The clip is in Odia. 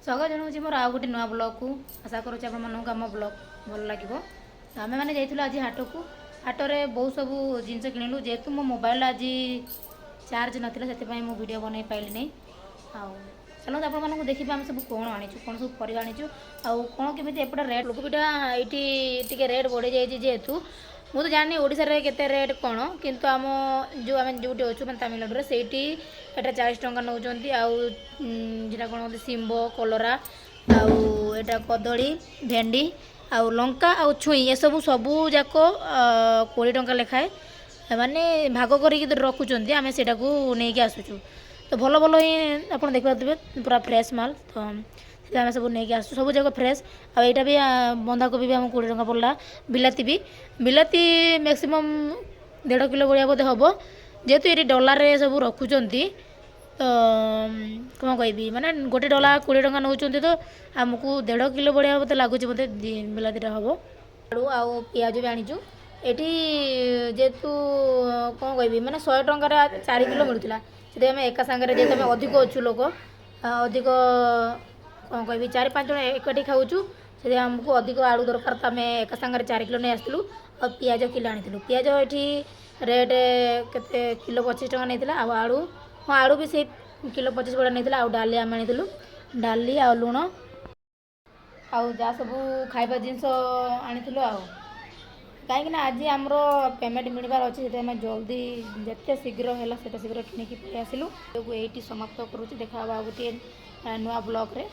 ସ୍ୱାଗତ ଜଣାଉଛି ମୋର ଆଉ ଗୋଟେ ନୂଆ ବ୍ଲଗ୍କୁ। ଆଶା କରୁଛି ଆପଣମାନଙ୍କୁ ଆମ ବ୍ଲଗ୍ ଭଲ ଲାଗିବ। ତ ଆମେମାନେ ଯାଇଥିଲୁ ଆଜି ହାଟକୁ। ହାଟରେ ବହୁତ ସବୁ ଜିନିଷ କିଣିଲୁ। ଯେହେତୁ ମୋ ମୋବାଇଲ ଆଜି ଚାର୍ଜ ନଥିଲା, ସେଥିପାଇଁ ମୁଁ ଭିଡ଼ିଓ ବନେଇ ପାରିଲି ନାହିଁ। ଆଉ ଚାଲନ୍ତୁ, ଆପଣମାନଙ୍କୁ ଦେଖିବା ଆମେ ସବୁ କ'ଣ ଆଣିଛୁ, କ'ଣ ସବୁ ପରିବା ଆଣିଛୁ ଆଉ କ'ଣ କେମିତି ଏପଟେ ରେଟ୍। ଫୁଲକୋବିଟା ଏଇଠି ଟିକେ ରେଟ୍ ବଢ଼ିଯାଇଛି। ଯେହେତୁ ମୁଁ ତ ଜାଣିନି ଓଡ଼ିଶାରେ କେତେ ରେଟ୍ କ'ଣ, କିନ୍ତୁ ଆମ ଯେଉଁ ଆମେ ଯେଉଁଠି ଅଛୁ, ମାନେ ତାମିଲନାଡ଼ୁରେ, ସେଇଠି ଏଇଟା 40 ଟଙ୍କା ନେଉଛନ୍ତି। ଆଉ ଯେଟା କ'ଣ କହନ୍ତି, ଶିମ୍ବ, କଲରା ଆଉ ଏଇଟା କଦଳୀ, ଭେଣ୍ଡି ଆଉ ଲଙ୍କା ଆଉ ଛୁଇଁ, ଏସବୁ ସବୁ ଯାକ 20 ଟଙ୍କା ଲେଖାଏଁ ମାନେ ଭାଗ କରିକି ରଖୁଛନ୍ତି। ଆମେ ସେଇଟାକୁ ନେଇକି ଆସୁଛୁ। ତ ଭଲ ଭଲ ହିଁ ଆପଣ ଦେଖିପାରୁଥିବେ, ପୁରା ଫ୍ରେଶ୍ ମାଲ୍। ତ ସେଥିପାଇଁ ଆମେ ସବୁ ନେଇକି ଆସୁଛୁ, ସବୁ ଯାକ ଫ୍ରେଶ୍। ଆଉ ଏଇଟା ବି ବନ୍ଧାକୋବି ବି ଆମକୁ 20 ଟଙ୍କା ପଡ଼ିଲା। ବିଲାତି ବି, ବିଲାତି ମ୍ୟାକ୍ସିମମ୍ 1.5 କିଲୋ ଭଳିଆ ବୋଧେ ହେବ। ଯେହେତୁ ଏଠି ଡଲାରେ ସବୁ ରଖୁଛନ୍ତି, ତ କ'ଣ କହିବି, ମାନେ ଗୋଟେ ଡଲା 20 ଟଙ୍କା ନେଉଛନ୍ତି। ତ ଆମକୁ 1.5 କିଲୋ ଭଳିଆ ବୋଧେ ଲାଗୁଛି ମୋତେ ବିଲାତିଟା ହେବ। ଆଳୁ ଆଉ ପିଆଜ ବି ଆଣିଛୁ। ଏଠି ଯେହେତୁ କ'ଣ କହିବି, ମାନେ 100 ଟଙ୍କାରେ 4 କିଲୋ ମିଳୁଥିଲା। ସେଥିପାଇଁ ଆମେ ଏକା ସାଙ୍ଗରେ, ଯେହେତୁ ଆମେ ଅଧିକ ଅଛୁ ଲୋକ, ଅଧିକ କ'ଣ କହିବି, ଚାରି ପାଞ୍ଚ ଜଣ ଏକାଠି ଖାଉଛୁ, ସେଥିପାଇଁ ଆମକୁ ଅଧିକ ଆଳୁ ଦରକାର। ତ ଆମେ ଏକା ସାଙ୍ଗରେ 4 କିଲୋ ନେଇ ଆସିଥିଲୁ ଆଉ ପିଆଜ କିଲୋ ଆଣିଥିଲୁ। ପିଆଜ ଏଠି ରେଟ୍ କେତେ, କିଲୋ 25 ଟଙ୍କା ନେଇଥିଲା। ଆଉ ଆଳୁ, ହଁ, ଆଳୁ ବି ସେଇ କିଲୋ 25 ଭଳିଆ ନେଇଥିଲା। ଆଉ ଡାଲି ଆମେ ଆଣିଥିଲୁ, ଡାଲି ଆଉ ଲୁଣ ଆଉ ଯାହା ସବୁ ଖାଇବା ଜିନିଷ ଆଣିଥିଲୁ। ଆଉ କାହିଁକିନା ଆଜି ଆମର ପେମେଣ୍ଟ ମିଳିବାର ଅଛି, ସେଥିପାଇଁ ଆମେ ଜଲ୍ଦି ଯେତେ ଶୀଘ୍ର ହେଲା ସେତେ ଶୀଘ୍ର କିଣିକି ପଳେଇ ଆସିଲୁ। ଏଇଠି ସମାପ୍ତ କରୁଛି। ଦେଖା ହେବ ଆଉ ଗୋଟିଏ ନୂଆ ବ୍ଲଗ୍ରେ।